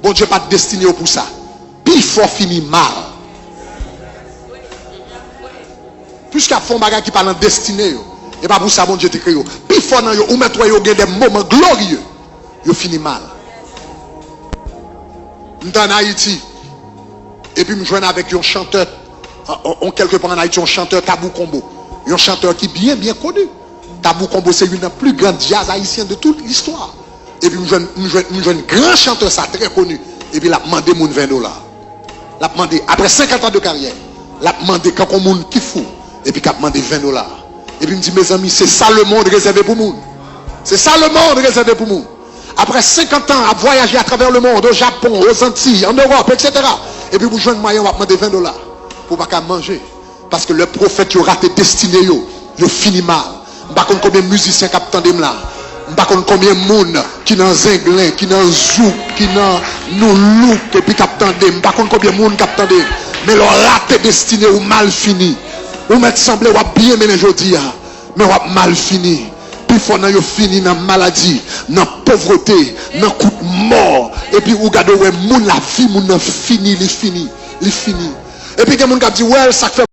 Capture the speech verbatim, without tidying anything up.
Bondye pa t destine yo pou sa. Pifò fini mal. Piske y ap fè yon bagay ki pa nan destine yo. E pa pou sa Bondye te kreye yo. Pifò nan yo, ou mèt wè yo gen de moman glorye. Yo fini mal. M t ann Ayiti. Epi m jwenn avèk yon chantè, on, on, kèlke pa ann Ayiti, yon chantè Tabou Combo. Yon chantè ki byen, byen koni. Tabou Combo se youn nan pli gran djaz ayisyen de tout listwa. Epi m jwenn, m jwenn, m jwenn gran chantè sa, trè koni. Epi l ap mande moun ven dola. L ap mande, apre senkant an de karyè, l ap mande kankou moun ki fou. Epi k ap mande ven dola. Epi m di, mezanmi, se sa lemonn rezève pou moun. Se sa lemonn rezève pou moun. Apre senkant an ap vwayaje atravè lemonn, o Japon, o Zantiy, an Ewòp, etsetera. Epi pou jwenn mwayen w ap mande ven dola pou w pa ka manje. Paske lè pwofèt yo rate destine yo, yo fini mal. M pa konn konbyen mizisyen k ap tande m la. M pa konn konbyen moun ki nan zenglen, ki nan zouk, ki nan noulouk, epi k ap tande m. M pa konn konbyen moun k ap tande m. Men lè w rate destine, ou mal fini. Ou mèt sanble w ap byen mennen jodi a, men w ap mal fini. Pifò nan yo fini nan maladi, nan povrete, nan kout mò. Epi ou gade, ou wè moun, lavi moun nan fini, li fini, li fini. Epi gen moun k ap di, wè, sa k fè